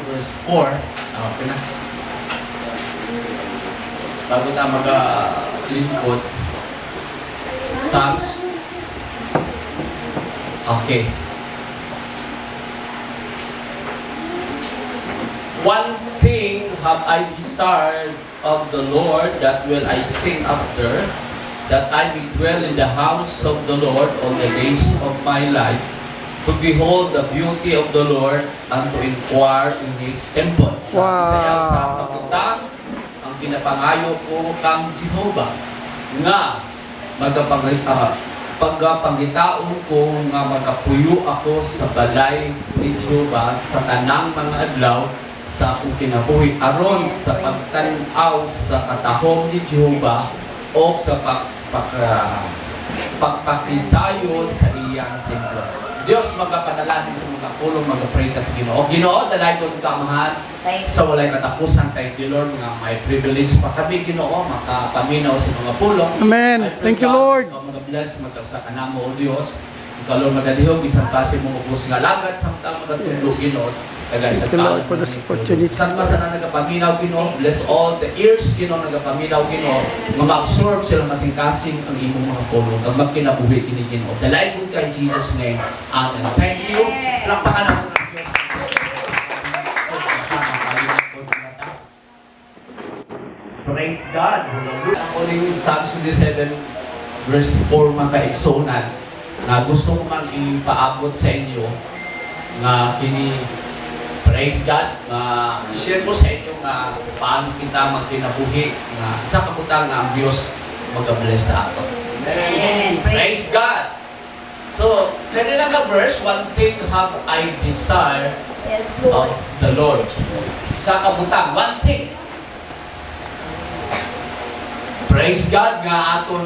verse 4. Ah, okay na. Bago ta mag-lingkod. Psalms. Okay. One thing have I desired of the Lord, that will I seek after, that I may dwell in the house of the Lord all the days of my life, to behold the beauty of the Lord and to inquire in His temple. Sa Bisaya, sa kabutang, ang ginapangayo ko kang Jehova, nga pagkapangitaon ko nga magapuyo ako sa balay ni Jehova sa tanang mga adlaw sa akong kinabuhi, aron sa pagtan-aw sa katahom ni Jehova o sa pagpakisayon sa iyang templo. Diyos, magapadala din sa mga pulong, magapray ka sa Ginoo. Ginoo, dalay ko ka, Amahan, sa walay katapusan. Thank you, Lord, nga may privilege pa kami, Ginoo, makapaminaw sa mga pulong. Amen. I pray, Thank you, God, Lord. Ikaw magabless, magkausa ka namo, O Diyos. Ikaw, Lord, magadihog, bisan pa sa imong ubos nga lagad, samtang magatudlo, Ginoo. Taga Thank sa you, Lord, tao for this ng opportunity. San basta na nagapaminaw, Ginoo, bless all the ears, Ginoo, nagapaminaw, Ginoo, nga ma-absorb sila masing-kasing ang imong mga pulong, kag magkinabuhi kini, Ginoo. Dalay ko kay Jesus' name. Amen. Thank you. Palakpakan nato ang Diyos. Praise God. Hallelujah. Ako rin yung Psalms 27 verse 4, mga kaigsuonan, na gusto ko man ipaabot sa inyo nga kini, praise God, nga i-share ko sa inyo nga paano kita magkinabuhi nga sa kabutang nga ang Diyos magabless sa ato. Amen. Praise God. So, kanila nga verse, "One thing have I desired Lord. Of the Lord." Sa kabutang, one thing. Praise God nga aton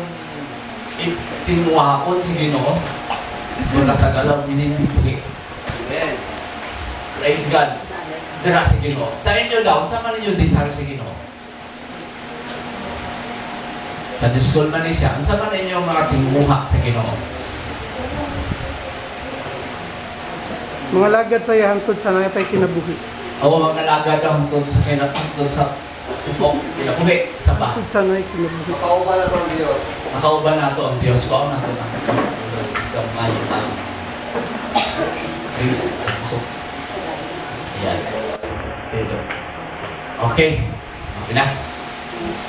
itinguhaon si Ginoo. Kung nasa Tagalog, minimili. Amen. Praise God. Dira si Ginoo. Sa inyo daw, sa man ninyo desire si Ginoo? Sa school man ni siya, unsa man ninyo mga tinguha sa Ginoo? Mga lagad sa iya hangtod sa naay kinabuhi. O mga lagad daw hangtod sa hangtod sa tubok kinabuhi sa ba? Hangtod sa naay kinabuhi. Makauban na to ang Diyos. Makauban nato ang Diyos ko nato na gamay ang Praise so. Ayan. Dito. Okay. Okay na.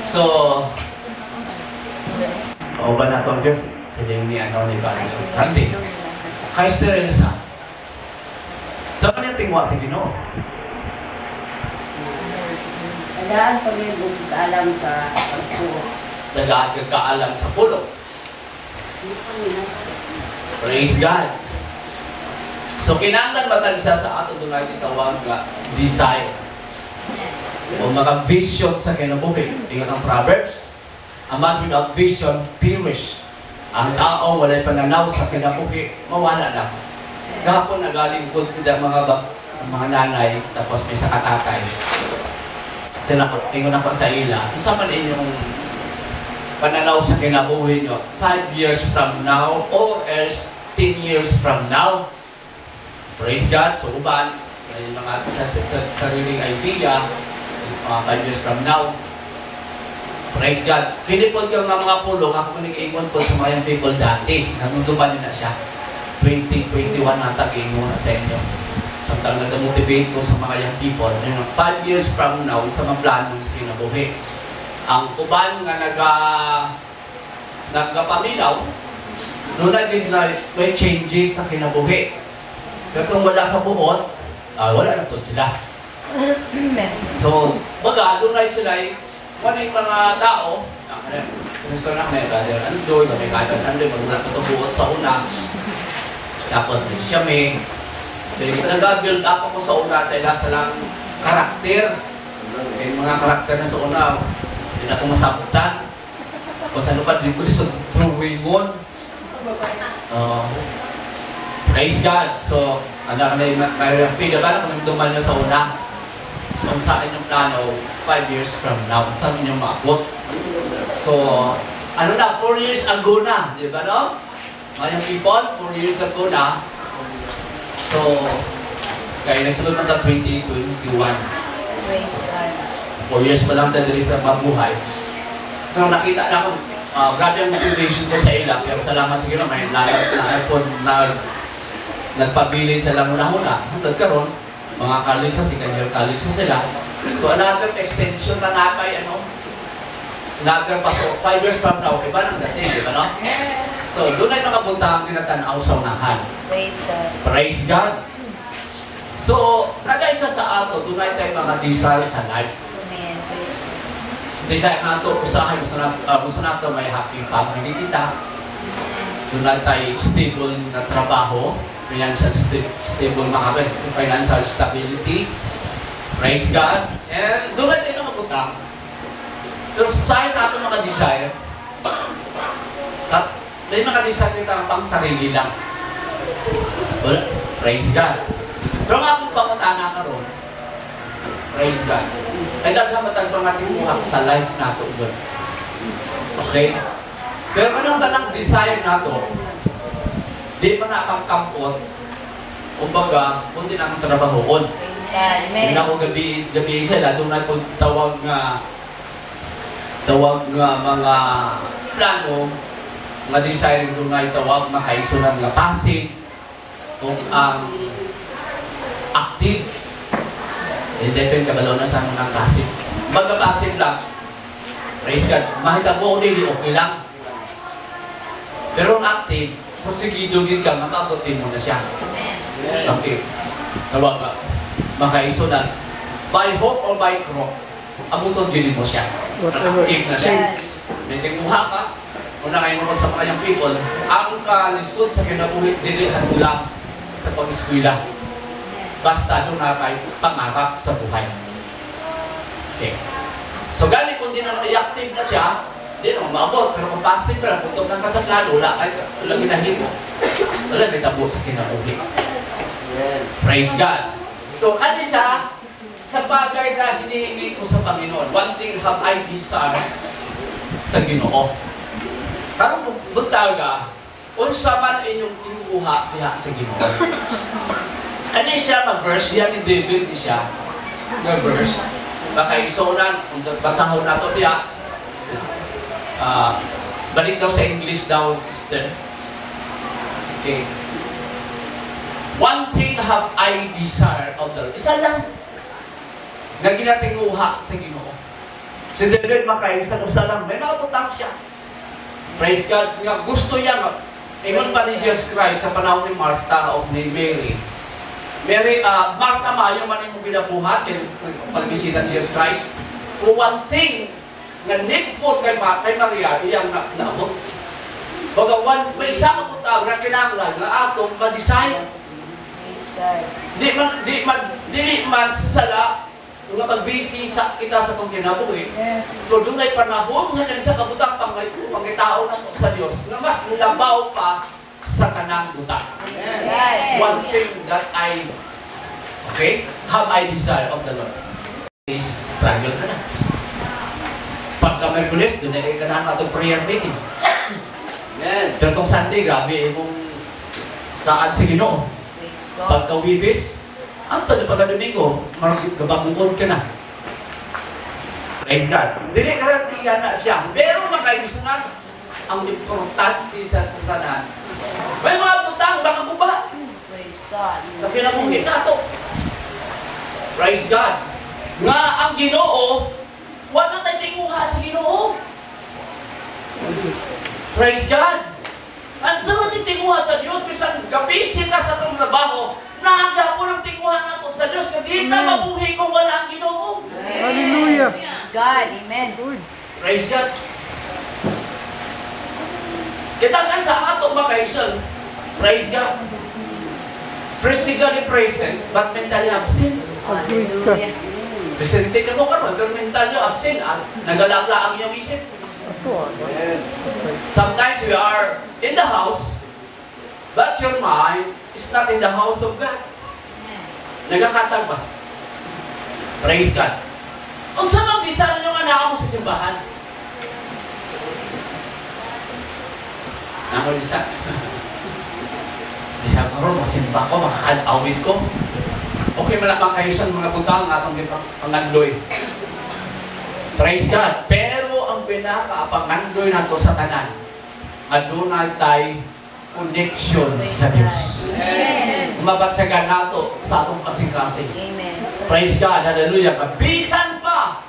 So, kauban nato ang Diyos. Sila yung ni ano ni Brother Randy. Kay Sister Elsa. Sa man yung tingwa sa Ginoo? Tagaan pa rin alam sa pagtuo. Tagaan kag kaalam sa pulong. Praise God. So kinahanglan matag isa sa ato dunay gitawag nga desire o maka vision sa kinabuhi. Ingon ang Proverbs, "A man without vision perish." Ang tao walay pananaw sa kinabuhi, mawala lang. Kahapon nagalingkod ko mga nanay, tapos may sa katatay. Sila ko, ingon ako sa ila, unsa man inyong pananaw sa kinabuhi nyo 5 years from now or else 10 years from now? Praise God. So, uban, may mga sa sariling idea, mga 5 years from now. Praise God. Kini po yung mga pulong, ako nag-ingon po sa mga young people dati. Nanunduman na siya. 2021 na tag-ingon na sa inyo. Samtang nag-motivate ko sa mga young people, ayun, 5 years from now, sa mga plano sa kinabuhi. Ang uban nga nagapaminaw, doon na din sa may changes sa kinabuhi. Pero kung wala sa buot, wala na to sila. So, baga, doon na sila, wala yung mga tao, gusto na na, Brother Andoy, kami kada Sunday, magmula ko ito buot sa una. Tapos, siya may, so, nag-build up ako sa una sa ila sa lang karakter. Yung mga karakter na sa una, hindi na ako masabutan. Kung saan pa, di ko sa drawingon. Praise God. So, ano ka na yung Maria Fida, ba? Kung duman niya sa una, kung sa inyong plano, 5 years from now, kung sa inyong maabot. So, ano na, 4 years ago na, di ba, no? Mga young people, 4 years ago na. So, Kaya nagsulod man ta 2021. Praise God. 4 years pa lang ta diri sa mabuhay. So nakita na ako, grabe ang motivation ko sa ila. Pero salamat sa Ginoo, may nalag po nagpabili sa lang una-una. Hantod karon, mga college sa second year college na sila. So another extension na napay ano, another pa, so 5 years from now, iba nang dating, di ba, no? So doon ay nakabutang ginatanaw sa unahan. Praise God. Praise God. So, kada isa sa ato, doon ay tayo mga desire sa life. Amen. Praise God. So, desire nato, usahay, gusto nato may happy family kita. Doon na tayo stable na trabaho, financial stable mga financial stability. Praise God. And doon na tayo mga butang. Pero usahay sa ato mga desire, may mga desire kita pang sarili lang. Wala. Praise God. Pero nga akong pangutana karon, praise God, ay daghan matag mga tinguhak sa life nato doon. Okay? Pero anong tanang desire nato, di pa na pang kampot, kumbaga, kundi na ang trabahoon. Praise God. Amen. Hindi ako gabi, gabi sila, doon na po tawag nga mga plano, nga desire doon na tawag makaisunan nga passive, kung ang active, eh, depende kabalo na sa mga passive. Baga passive lang, praise God, mahitabo o dili, okay lang. Pero ang active, porsigido gid ka, makabuti mo na siya. Amen. Okay. Tawag ka. Makaisunan. By hook or by crook, abuton gini mo siya. Whatever Active na siya. takes. May tinguha ka, una kayo mo sa mga people, ang kalisod sa kinabuhi, dili lang sa pag-eskwela. Basta doon na kay pangarap sa buhay. Okay. So gani kung di na i-active na siya, di na maabot. Pero kung passive ka lang, kung lang ka sa plano, wala, ay, wala ginahimo. Wala may tabo sa kinabuhi. Amen. Praise God. So, ano sa bagay na hinihingi ko sa Panginoon, one thing have I desired sa Ginoo. Karong buntaga, unsa man inyong kinuha diha sa Ginoo. Ano siya mag-verse? Yan ni David ni siya. Nga verse. Baka isunan, kung basahon nato diha. Balik daw sa English daw, sister. Okay. One thing have I desired of the Lord. Isa lang na ginatinguha sa Ginoo. Si David makaisa usa lang, may nakabutang siya. Praise God. Nga gusto niya nga. Ingon pa ni Jesus Christ sa panahon ni Martha o ni Mary. Mary, Martha, maayo man imong ginabuhat kay pagbisita ni Jesus Christ. Kung one thing nga needful kay Maria, iyang naabot. Baga one, may isa ka butang nga kinahanglan nga atong ma-desire. Praise God. Di man man sala nga pag-busy sa kita sa atong kinabuhi. Pero dunay panahon nga kani sa kabutang pangitao nato sa Dios nga mas labaw pa sa tanang butang. God. One thing that I, okay, have I desire of the Lord is struggle ka na. Pagka Merkules, doon na ka na atong prayer meeting. Amen. Pero tong Sunday, grabe imong saan si Ginoo. Praise God. Pagka Wibis, ang pag pagka Domingo, gabagukod ka na. Praise God. Dili karantiya na siya. Pero makaigsunan, ang importante sa tanan. May mga butang, baka guba. Praise God. Sa kinabuhi nato. Praise God. Nga ang Ginoo, wala tayo tinguha sa Ginoo. Praise God. Ang dapat tinguha sa Dios bisan gabi ta sa atong trabaho, naagapon ang tinguha nato sa Dios nga di ta mabuhi kung wala ang Ginoo. Hallelujah. Praise God. Amen. Lord. Praise God. Kita nga sa ato makaison. Praise God. Physically present, but mentally absent. Agree ka. Hallelujah. Presente ka mo karon, pero mentally absent. Nagalagla ang iyong isip. Ako ah. Amen. Sometimes we are in the house, but your mind is not in the house of God. Nagakatag ba? Praise God. Unsa man bisan ninyo nga naa mo sa simbahan? Nako bisa. Bisa ko ron, masimba ko, makakadawit ko. Okay man lang kayo sa mga butang atong gipangandoy. Praise God. Pero ang pinaka-pangandoy nato sa tanan, adunay tay connection sa Dios. Mabatyagan nato sa atong kasing-kasing. Amen. Praise God. Hallelujah. Bisan pa.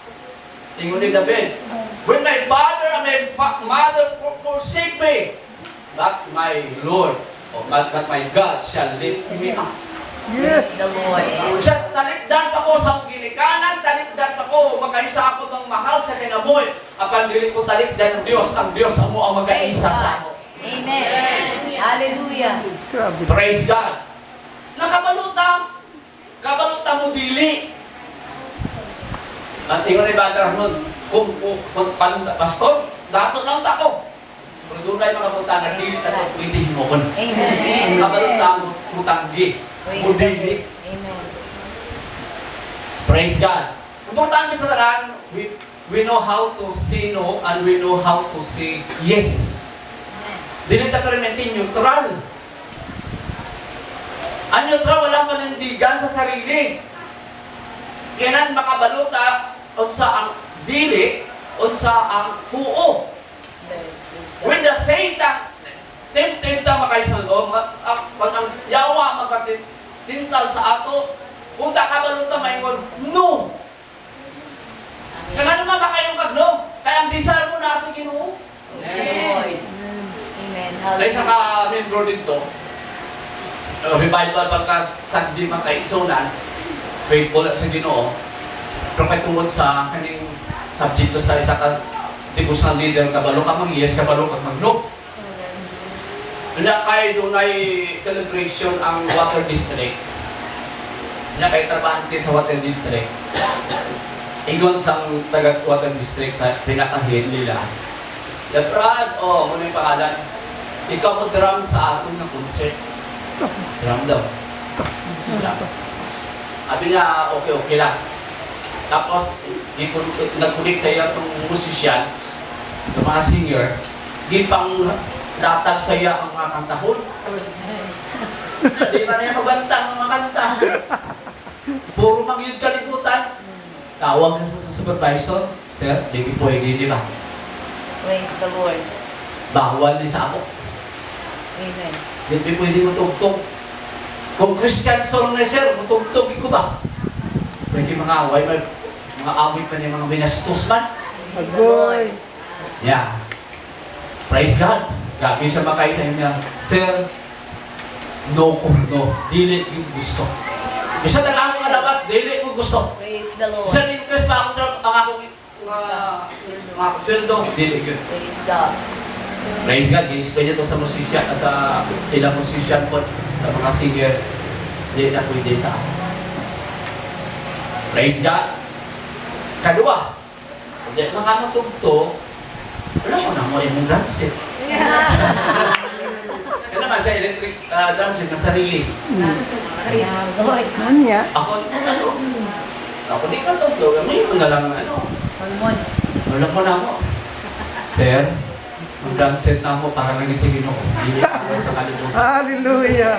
Ingon ni David, "When my father and my mother forsake me, but my Lord, or but my God shall lift me up." Yes. The Lord. Sa talikdan pa ko sa ginikanan, talikdan pa ko, makaisa ako ng mahal sa kinabuhi. Apan dili ko talikdan ng Dios, ang Dios amo ang magaisa sa ako. Amen. Hallelujah. Grabe. Praise God. Nakabaluta, kabaluta mo dili. At ingon ni Brother Arnold, kung kanong pastor, dato lang ta ko. Pero dunay mga butang dili ta to pwede himuon. Amen. Kabaluta mo mutanggi, Praise mo the dili. Lord. Amen. Praise God. Importante sa tanan, we know how to say no and we know how to say yes. Dili ta permente neutral. Ang neutral, wala panindigan sa sarili. Kailan makabaluta unsa ang dili, unsa ang huo. When the Satan tempt ta makaisal o ang yawa makatintal sa ato, kung ta kabaluta maingon, "No." Kaya ano man makayong kag no? Kaya ang desire mo na sa Ginoo. Lord. Amen. Kaya sa Hallelujah. ka member dito, revival pagka Sunday man kay isunan, faithful sa Ginoo. Pero kay tungod sa kaning subject sa isa ka devotional leader, kabalo ka mang yes, kabalo ka mag no. Nya kay dunay celebration ang water district. Nya kay trabahante sa water district. Ingon sang taga water district sa pinakahead nila. "Ya Brad," oh, ano yung pangalan? "Ikaw mo drum sa aton nga concert." Drum daw. Drum. Sabi niya, "Okay, okay lang." Tapos, nag-connect sa iya itong musician, yung mga singer, di pang latag sa iya ang mga kantahon. Di ba na niya maganta ang mga kanta? Puro mangyud kalibutan. Tawag na sa supervisor, "Sir, di pwede, di ba?" Praise the Lord. Bawal ni sa ako. Amen. Di pwede mo tugtog. Kung Christian song na, sir, mutugtog ko ba? Pwede mga away, may mga away pa niya, mga binastos man. Agoy. Yeah. Praise God. Grabe siya makaita niya. "Sir, no ko, no. Dili yung gusto. Bisa na lang akong labas, dili ko gusto." Praise the Lord. Sir, increase pa akong ang akong mga sweldo. Dili yun. Praise God. Praise God. I-explain niya to sa musician, sa ilang musician po, sa mga singer. Dili na pwede sa ako. Praise God. Kadua, hindi makamatugtog, wala ko na mo imong drum set. Kaya naman sa electric drum set na sarili. Praise the Lord. Ano niya? Ako, ano, ako di ka tugtog, may mo na lang, ano, Hormone. wala ko na ako. "Sir, ang drum set na ako para lang sa Ginoo. Hindi ako sa kalibutan." Hallelujah.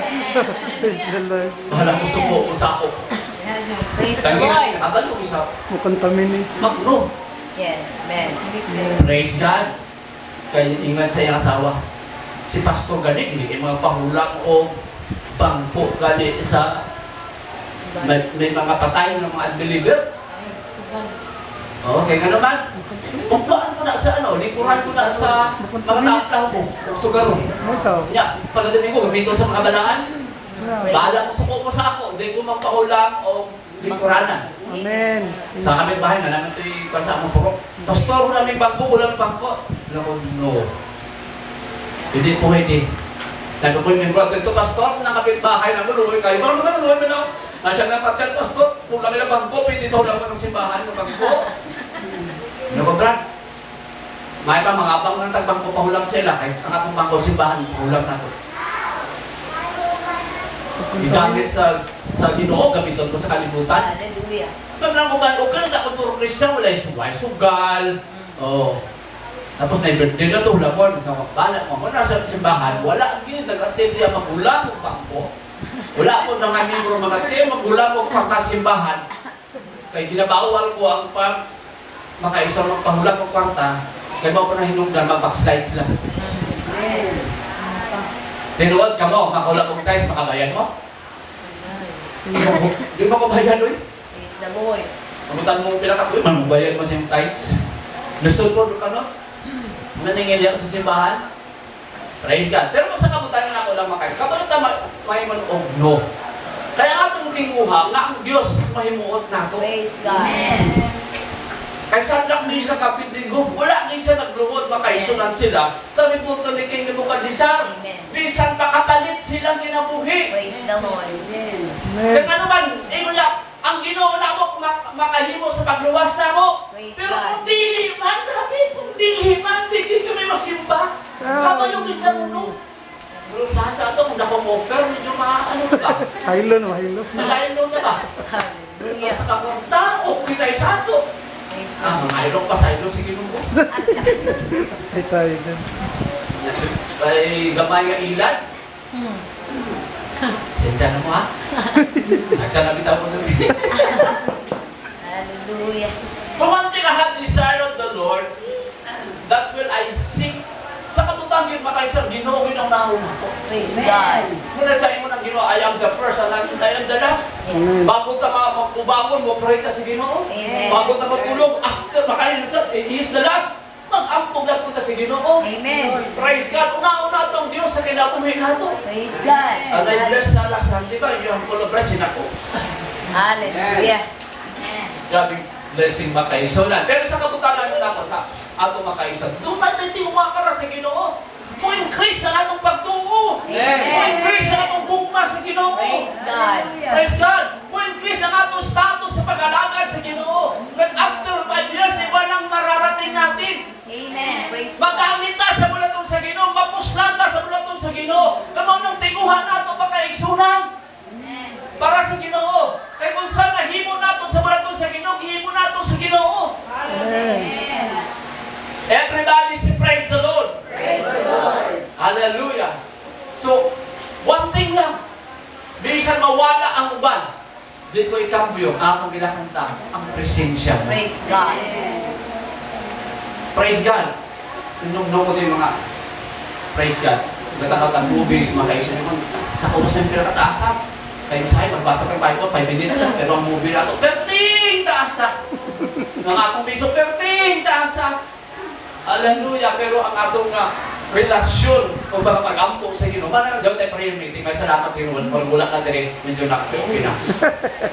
Praise the Lord. Bahala ko suko ko sa ako. Praise the Tangina, Lord. kabalo ko sa Mo-contaminate. magno. Yes, amen. Praise God. Kaya ingat sa iyang asawa. Si Pastor gani, hindi kay mga pahulang o bangko gani sa may mga patay ng mga unbeliever. Okay, nga naman. Pugpaan ko na sa ano, likuran ko na sa mga tao mo, sugaro. Mo tao. Nya, pagdating ko, gamiton sa mga balaan. Grabe. Bahala ko suko ko sa ako, hindi ko magpahulang o likuranan. Amen. Sa kamit bahay na namin ito'y kwan sa among purok. "Pastor, wala may bangko, wala may bangko." Naku, no. Hindi po pwede. Sabi ko yung membro, "Ito, pastor, ng kapitbahay na mo, luwi kayo. Ano naman, luwi mo na. Nasa na patyan, pastor, wala may bangko, pwede ba wala mo ng simbahan ng bangko?" Naku, Brad. May pa mga bang ng tagbangko pahulang sila, kahit ang atong bangko simbahan, pahulang na to. Igamit sa Ginoo, gamiton ko sa kalibutan. Hallelujah. Ma'am lang ko ba, okay lang ako puro Christian, wala yung suway, sugal. Oh. Tapos na birthday na to, hulamon. Bala mo, kung nasa simbahan, wala ang gini, nag-attend niya magulang ang bangko. Wala po na nga membro mga tiyo, magulang og kwarta simbahan. Kay ginabawal ko ang pag makaisang magpahulam og kwarta, kay mao pa na hinungdan, mag-backslide sila. Amen. Tinuod ka mo, makahulam og tithes, makabayan mo? Di ba ko bayan, uy? Praise the Lord. Kamutan mo pila ka, uy, mamubayan mo sa iyong tithes. Lusod ko ka, no? Maningil yan sa simbahan. Praise God. Pero kung sa kabutan na ako lang makayo, kabalo ta mahimon og no. Kaya atong tinguha nga ang Dios mahimuot nato. Praise God. Amen. Kay Shadrach, Meshach, Abednego, wala gid siya nagluhod, makaisunan sila. Sa punto ni King Nebuchadnezzar, Amen. bisan makapalit silang kinabuhi. Praise the Lord. Amen. Kaya Amen. ano man, ingon lang, ang Ginoo namo makahimo sa pagluwas namo. Praise Pero God. kung dili man, grabe, kung dili man, dili kami masimba. Kabalo gid sa mundo. Pero sa ato, kung dakong offer, medyo maano ba? Haylo no, haylo. Malayo na ba? Hallelujah. Sa kapunta, okay tayo sa ato. Praise the Ah, Lord. mga ilong pa sa ilong sa Ginoo. Ay tayo dyan. Ay, gamay nga ilan. Sensya na mo ha. Sensya na bitaw mo dun. Hallelujah. For one thing I have desired of the Lord, that will I seek. Sa kabutang yun, makaisang Ginoo yun ang nauna ko. Praise God. Muna sa imo ng Ginoo, I am the first and I am the last. Yes. Bago ta mabubangon, mo pray ta sa Ginoo. Amen. Bago ta matulog, after makain sa He is the last. Mag-ampog lang punta sa Ginoo. Amen. Praise God. Una-una tong Dios sa kinabuhi nato. Praise God. And I bless sa last Sunday ba, yung full of blessing ako. Hallelujah. Grabe blessing makaisa. Pero sa kabutalan na ako sa ato makaisa, doon natin tiwakara sa Ginoo. Mo increase ang atong pagtuo. Amen. Mo increase ang atong gugma sa Ginoo. Praise God. Praise God. Mo increase ang atong status sa pag-alagad sa Ginoo. That after 5 years, iba nang mararating natin. Amen. Praise God. Magamit ta sa bulatong sa Ginoo, mapuslan ta sa bulatong sa Ginoo. Kamo nang tinguha nato pakaigsunan para sa Ginoo. Kay kung saan nahimo nato sa bulatong sa Ginoo, gihimo nato sa Ginoo. Amen. Everybody say praise the Lord. Praise the Lord. Hallelujah. So, one thing lang. Bisan mawala ang uban, di ko ikambyo ang atong ginakanta, ang presensya mo. Praise God. Praise God. Inumdum ko yung mga praise God. Gatanaw ang movies, mga kaisa naman. Sa oras na yung pinakataasa. Kayo sa'yo, magbasa kang Bible, 5 minutes lang. Pero ang movie na ito, perting taasa. Mga atong piso, perting taasa. Hallelujah. Pero ang atong relasyon o mga pag-ampo sa Ginoo, mana gawin tayo prayer meeting, may salamat sa Ginoo. Kung wala ka dire, medyo na okay na.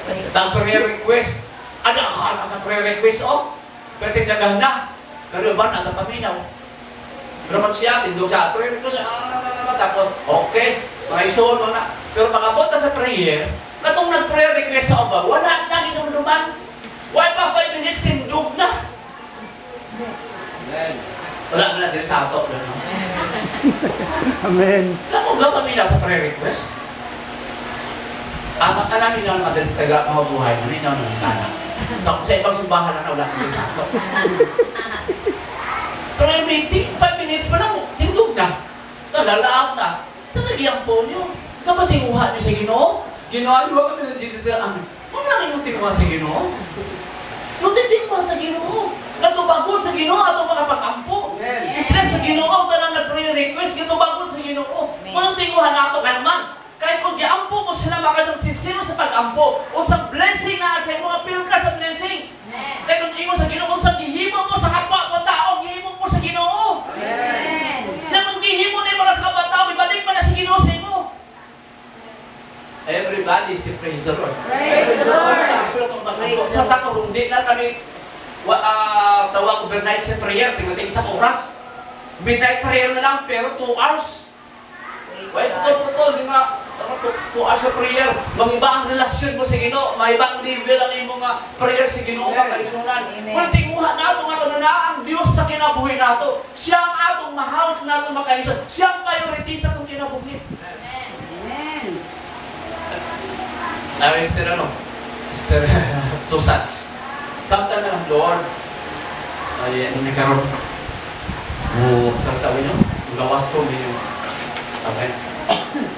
Praise Ang prayer request, ano ka sa prayer request, oh? Pwede daghan na. Pero iba na, paminaw. Pero man siya, tindog siya, prayer request, tapos, okay, mga isuon mo na. Pero pag-abot na sa prayer, katong nag-prayer request sa uba, wala lang inumduman. Why pa 5 minutes, tindog na. Amen. Wala na din sa ato. No? Amen. Wala ko ga paminaw sa prayer request. Ang alamin na naman sa taga mga buhay, maminaw na ng sa ibang simbahan lang na wala kami sa ato. Prayer meeting, 5 minutes pa lang, tindog na. Nalalaang na. Sa nagiyang po niyo? Sa ba tinguha niyo sa Ginoo? Ginoo, ano ba kami ng Jesus? Amen. Wala lang yung tinguha sa Ginoo. Nutitingwa sa Ginoo. Natubagod sa Ginoo atong mga pag-ampo. Amen. I-bless sa Ginoo tanang nag-prayer request gitubagod sa Ginoo. Amen. Kung tinguha nato kan man, kahit kung giampo mo sila makasang sincero sa pag-ampo, unsang blessing na sa imo, apil ka sa blessing. Kay kung imo sa Ginoo, unsang gihimo mo sa kapwa mo tao, gihimo mo sa Ginoo. Amen. Na kung gihimo ni mga sa kapwa tao, ibalik pa na sa Ginoo sa imo. Everybody say praise the Lord. Praise the Lord. Praise the Sa tako, hindi na kami tawag overnight sa prayer, tingnan sa oras. Midnight prayer na lang, pero 2 hours. Praise Why God. putol-putol, di nga, 2 hours sa prayer. Mangiba ang relasyon mo sa Ginoo, maiba ang level ang imong nga prayer sa Ginoo, Amen. makaisunan. Amen. Kung tinguha nato nga kung na ang Dios sa kinabuhi nato, siya ang atong mahal nato makaisunan, siya ang priority sa atong kinabuhi. Amen. Ay, Esther ano? Esther Susan. Samtang na lang, Lord, ay ano ni karon? Mo sa tawin niyo, gawas ko medyo sabi.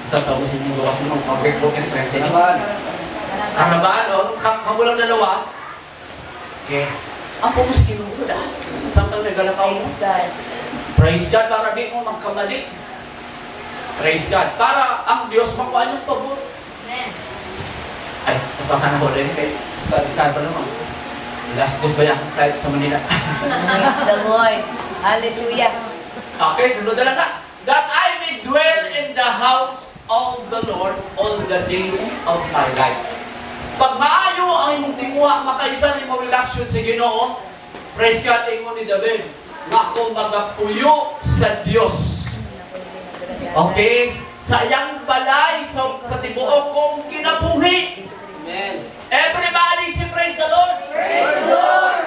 Sa tawag sa inyong gawas mo, mag-break and friends. Karaban. Karaban, o, kamulang dalawa. Okay. Ang po sa Ginoo da. Samtang nagalakaw mo. Praise God. Praise God para di mo magkamali. Praise God. Para ang Diyos makuha yung pabor. Amen. Ay, pasan ko rin kay sa isa pa naman. Last dos ba yung flight sa Manila? Praise the Lord. Hallelujah. Okay, sunod na lang na. That I may dwell in the house of the Lord all the days of my life. Pag maayo ang imong tinguha, makaisa na imong relasyon sa Ginoo, praise God, ingon ni David, nga ako magapuyo sa Dios. Okay? Sa iyang balay, sa tibuok kong kinabuhi. Amen. Everybody say praise the Lord. Praise the Lord.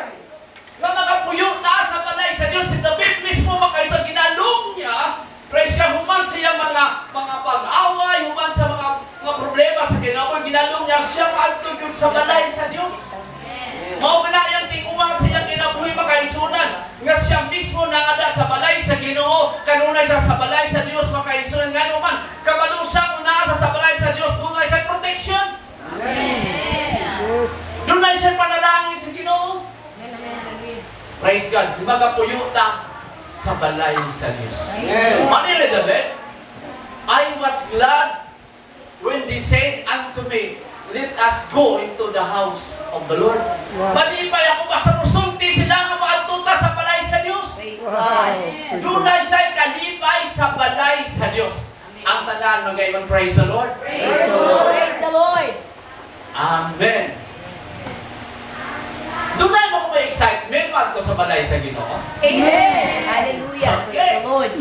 Nga magapuyo na sa balay sa Diyos, si David mismo makaisa ginalong niya, praise God, human sa iyang mga pag-away, human sa mga problema sa kinabuhi, ginalong niya, siya maadto gyud sa balay sa Diyos. Amen. Mao gana iyang tinguha sa iyang kinabuhi makaigsunan nga siya mismo naada sa balay sa Ginoo, kanunay siya sa balay sa Dios makaigsunan, ngano man kabalo siya kung naa sa balay sa Dios dunay siya protection. Yes. Dunay siya panalangin sa Ginoo. Praise God. Magapuyo ta sa balay sa Dios. Amen. Mani ni David, "I was glad when they said unto me, 'Let us go into the house of the Lord.'" Wow. Malipay ako basta musulti sila nga moadto ta sa balay sa Dios. Praise Wow. God. Dunay siya'y kalipay sa balay sa Dios. Ang tanan magaingon, "Praise the Lord." Praise the Lord. Praise the Lord. Amen. Dunay mo ko may excitement mo sa balay sa Ginoo. Amen. Hallelujah. Praise the Lord.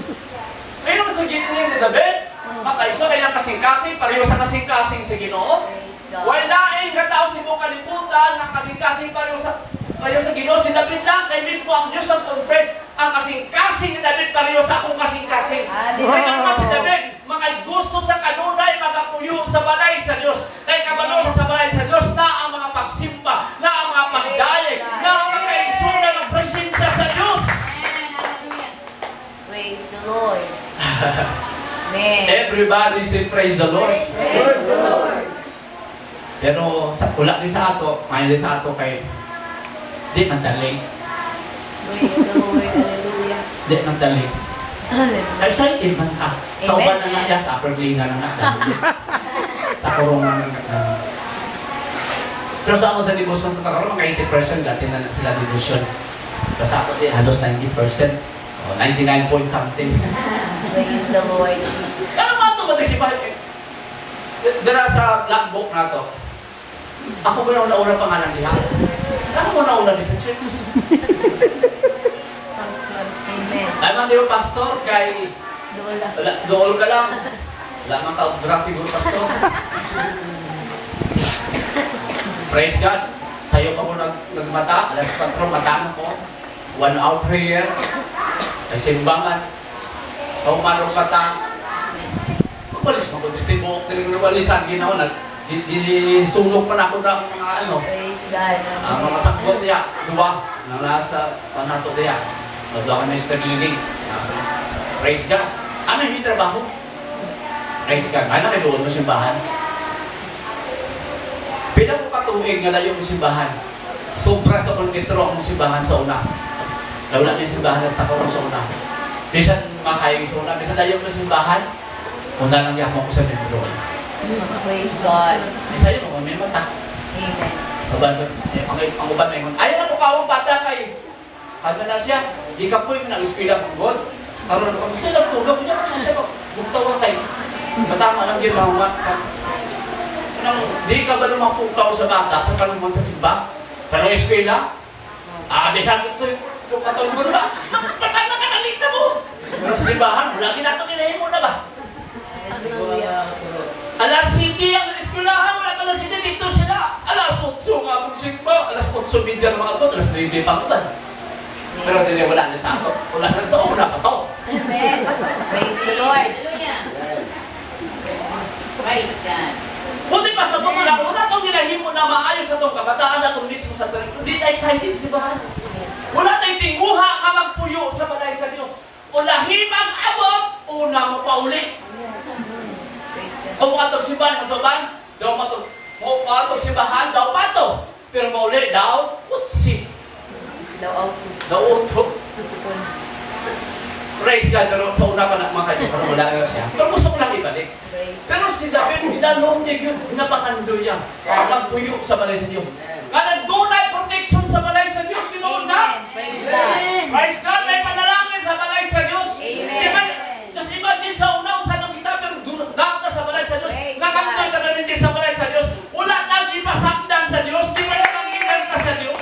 Pero sa Ginoo ni David, makaiso kaya kasing-kasing, pareho sa kasing-kasing sa Ginoo. Praise God. Wala laing nga tao sa imong kalibutan nga kasing-kasing pareho sa Ginoo, si David lang, kay mismo ang Dios ang confess ang kasing-kasing ni David pareho sa akong kasing-kasing. Hallelujah. Kaya naman si David, makagusto sa kanunay magapuyo sa balay sa Dios. Kay kabalo sa balay sa Dios na ang mga pagsimba, na ang mga pagdayeg, na ang mga kaigsunan ng presensya sa Dios. Praise the Lord. Amen. Everybody say praise the Lord. Praise the Lord. Pero sa wala ni sa ato, maayo ni sa ato kay di man dali, Praise the Lord. Hallelujah. di man dali. Hallelujah. Excited man ka. Sa Amen. uban na nga ya, sa upper na nga. Takurong na nga. Pero sa ako sa devotion sa Takurong, mga 80% dati na sila devotion. Pero sa ako din, halos 90%. O, 99 point something. Praise the Lord Jesus. Ano ba ito? Matagsipahan? Dara sa black book na to, ako ko na una pangalan niya. Ano mo nauna di sa church? Amen. Ay man yung pastor kay Doon lang. wala, dool ka lang. Wala man ka siguro, pastor. Praise God. Sa'yo pa ko nagmata, alas 4, mata na ko. 1 hour prayer. Ay simbangan. Paumanok mata. Magwalis mo ko, tibuok, tinignan walisan, ginawa, nag, di, di, sulog pa na ako ng mga ano, Praise God. ang mga sagbot niya, duwa, nang nasa panato niya. Duwa kami sa cleaning. Praise God. Ano yung trabaho? Praise God. Ano kayo doon mo simbahan? Pila ko katuig nga layo mo simbahan. Sobra sa kilometro ang simbahan sa una. Wala may simbahan sa Tacorong sa una. Bisan makayo sa una, bisan layo mo simbahan, una lang yamo ko sa metro. Praise God. Eh sa'yo, may mata. Amen. Aba, so, eh, ang uban may ayaw na mo kawang bata kay kami na siya, di ka po yung nang-eskwela mong God. Karon kung gusto lang tulog, hindi na siya bugtawa kay matama lang yun mga nang di ka ba lumapukaw sa bata sa panahon sa simba? Pero eskwela? Ah, di sa ito ito katulog ba? Patanda ka na mo! Pero sa simbahan, lagi na ito kinahimo na ba? Hallelujah. Alas 7 ang eskwelahan, wala pa alas 7, dito sila. Alas 8 nga akong simba, alas 8:30 na mga abot, alas 9 pa ako ba? Pero hindi, wala na sa ato. Wala na sa una pa to. Amen. Praise the Lord. Praise God. Buti pa sa buto na, wala itong ginahimo na maayos sa itong kabataan na itong mismo sa sarili. Hindi tayo excited sa simbahan. Wala tayong tinguha nga magpuyo sa balay sa Diyos. O lahimang abot, una mo pa uli. Praise Kung moadtog simbahan, magsoban, daw matog mo moadtog simbahan, daw pato. Pero mauli daw kutsi, Daw auto. daw auto. Praise God, pero sa una pa na mga kaisa, pero wala na siya. Pero gusto ko lang ibalik. Praise. Pero si David, ginalong niya yun, ginapangandoy niya. Nagpuyo sa balay sa Diyos. Nga nagdunay protection sa balay sa Diyos, tinuod na. Amen. Praise God. Praise God, may panalangin sa balay sa Diyos. Amen. Di ba, just imagine sa una, unsa nang kita, pero data sa balay sa Diyos. Praise Nakantoy God. ka namin sa balay sa Diyos. Wala nang ipasakdan sa Diyos. Di ba nang ka sa Diyos?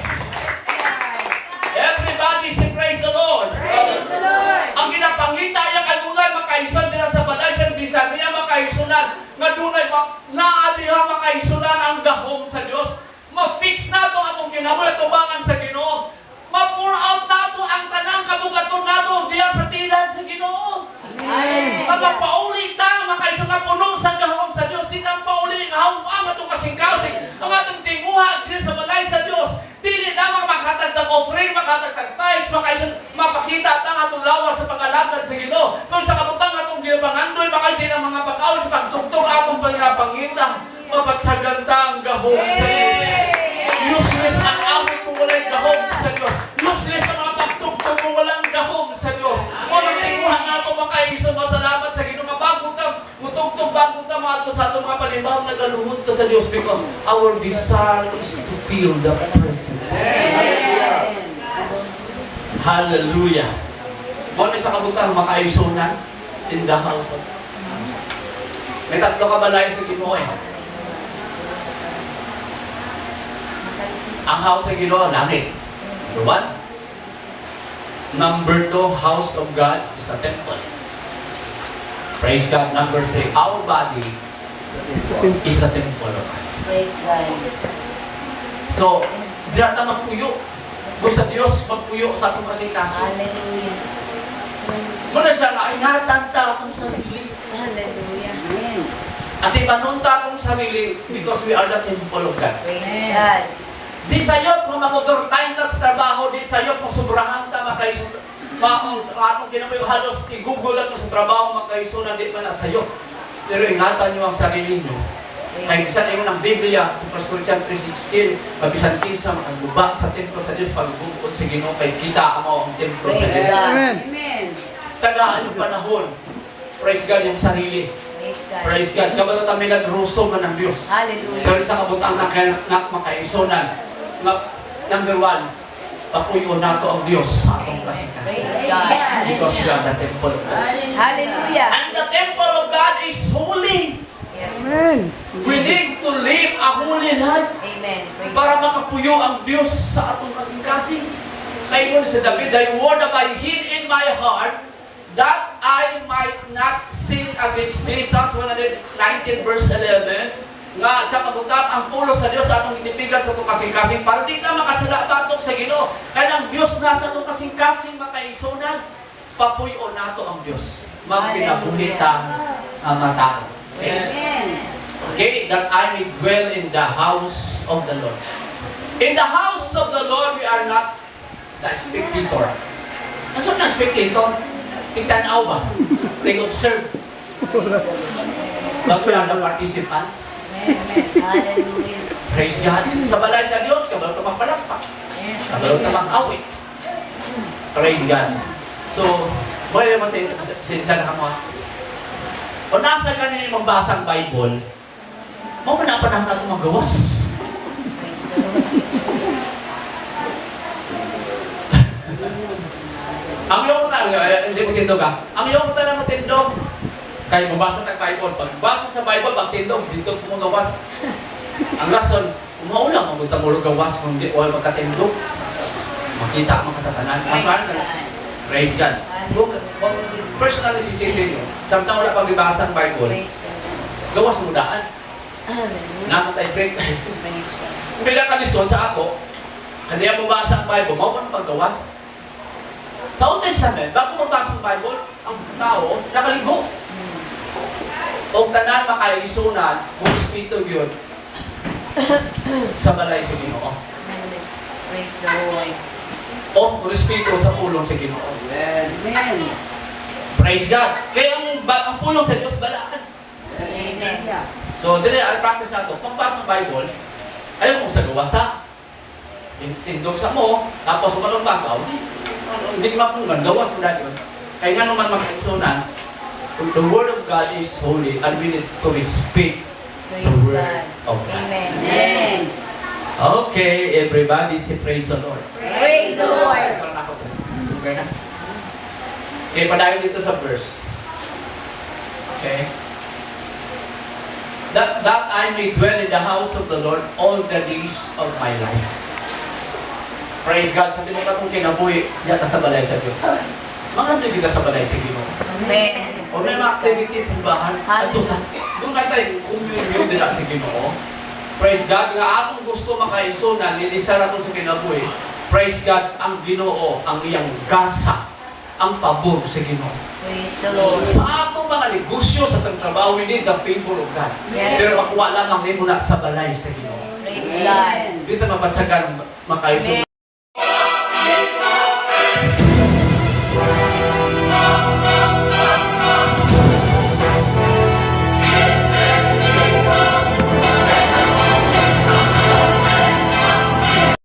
Everybody say praise the Lord. Praise the Lord. Ang ginapangita niya kanunay makaison dira sa balay sa Diyos niya makaisunan nga dunay naa diha makaisunan ang gahom sa Dios. Ma-fix nato atong kinabuhi tubangan sa Ginoo. Ma-pour out nato ang tanang kabugaton nato diha sa tilan sa Ginoo. Amen. Mapauli ta makaison nga puno sa gahom sa Dios. Di ta pauli nga ang atong kasing-kasing, ang atong tinguha diri sa balay sa Dios. Dili lamang makatag tag offering, makatag tag tithes, makaison mapakita ta ang atong lawas sa pag-alagad sa Ginoo. Pero sa kabutang atong ginapangandoy, makay ang mga pag-awit sa pagtugtog atong panginapangita, mapatsagan ta ang gahom sa Dios. Useless ang awit kung walay gahom sa Dios. Useless ang mga pagtugtog kung walang gahom sa Dios. Mo nang tinguha nga ato makaison, masalamat sa Ginoo nga bago ta mutugtog, bago ta maadto sa atong mga panimbahong, nagaluhod ta sa Dios because our desire is to feel the presence. Hallelujah. Mo ni sa kabutang makaisunan in the house of May tatlo ka balay sa Ginoo eh. Ang house sa Ginoo, langit. Number one. Number two, house of God is a temple. Praise God. Number three, our body is the temple of God. Praise God. So, diyan ta magpuyo. Gusto sa Diyos magpuyo sa atong kasing-kasing. Hallelujah. Muna siya nga, ingatan ta atong sarili. Hallelujah. Amen. At ipanon ta atong sarili because we are the temple of God. Praise God. Di sayop nga mag-overtime ta sa trabaho, di sayop nga sobrahan ta makaiso ma atong kinabuhi halos i-google ato sa trabaho makaiso na di pa na sayop. Pero ingatan niyo ang sarili niyo. Kay bisan ingon ang Biblia sa 1 Corinthians 3:16, mabisan kinsa makaguba sa templo sa Dios pagbuot sa Ginoo kay kita amo ang templo sa Praise Dios. God. Amen. Amen. Tagaan yung panahon. Praise God yung sarili. Praise God. Praise God. Kabalo ta may nagruso man ang Dios. Hallelujah. Pero sa kabutang na kaya na makaisunan, nga, number one, papuyo nato ang Dios sa atong kasing-kasing. Praise God. Because we are the temple of God. Hallelujah. And the temple of God is holy. Yes. Amen. We need to live a holy life Amen. Praise para makapuyo ang Dios sa atong kasing-kasing. Kaya sa David, "Thy word have I hid in my heart that I might not sin against thee." Psalms 119 verse 11, nga sa kabutang ang pulo sa Dios sa atong gitipigan sa atong kasing-kasing para di ta makasala batok sa Ginoo. Kaya ang Dios na sa atong kasing-kasing makaisunan, papuyo nato ang Dios. Magpinabuhi ta ang matao. Okay? Amen. Okay, that I may dwell in the house of the Lord. In the house of the Lord, we are not the spectator. Ano na spectator? Tigtanaw ba? Like observe. But we are the participants. Hallelujah. Praise God. Sa balay sa Diyos, kabalo ka magpalakpak. Kabalo ka mag-awit. Praise God. So, pwede mo sa na kamo. O nasa ka niya magbasa ang Bible, mo man na panahon nato magawas. Praise the Lord. Ang iyong ko talaga, hindi mo tindog ha. Ang iyong ko talaga matindog. Kaya mabasa tag Bible. Pagbasa sa Bible, pag tindog, dito ko magawas. Ang rason, umaula magunta mo gawas kung di wala magkatindog. Makita ang kasatanan. Mas mahal na. Praise God. Kung personally sisipin nyo, samtang wala pang ibasa ang Bible, Praise God. gawas mo daan. Hallelujah. Namatay break. Praise God. Pila ka lisod sa ako, kaniya mabasa ang Bible, mao man paggawas. Sa Old Testament, bago mabasa ang Bible, ang tao nakaligo. O tanan makaisunan, respeto yun sa balay sa Ginoo. Praise the Lord. O respeto sa pulong sa Ginoo. Amen. Amen. Praise God. Kaya ang pulong sa Diyos balaan. Amen. Amen. So, dili ang practice nato, pagbasa ng Bible, ayaw kong sa gawasa. Tindog sa mo, tapos kung anong basa, oh, hindi mapunggan, gawas mo dahil. Kaya nga naman magkaisunan, the Word of God is holy and we need to respect the Praise Word God. of God. Amen. Amen. Okay, everybody say praise the Lord. Praise the Lord. Sorry na ako. Okay na. Okay, padayon dito sa verse. Okay. That I may dwell in the house of the Lord all the days of my life. Praise God. Sa tibuok atong kinabuhi, yata sa balay sa Diyos. Mga kita sa balay sa Ginoo. Amen. O may mga activities sa simbahan. Ato ta. Doon kayo tayo communion nila sa Ginoo. Praise God nga atong gusto makainsunan, nilisar ato sa kinabuhi. Praise God, ang Ginoo ang iyang gasa, ang pabor sa Ginoo. Praise the Lord. Sa atong mga negosyo, sa atong trabaho, we need the favor of God. Yes. Pero makuha lamang nimo na sa balay sa Ginoo. Praise God. Dito mapatsagan makaiso. Amen.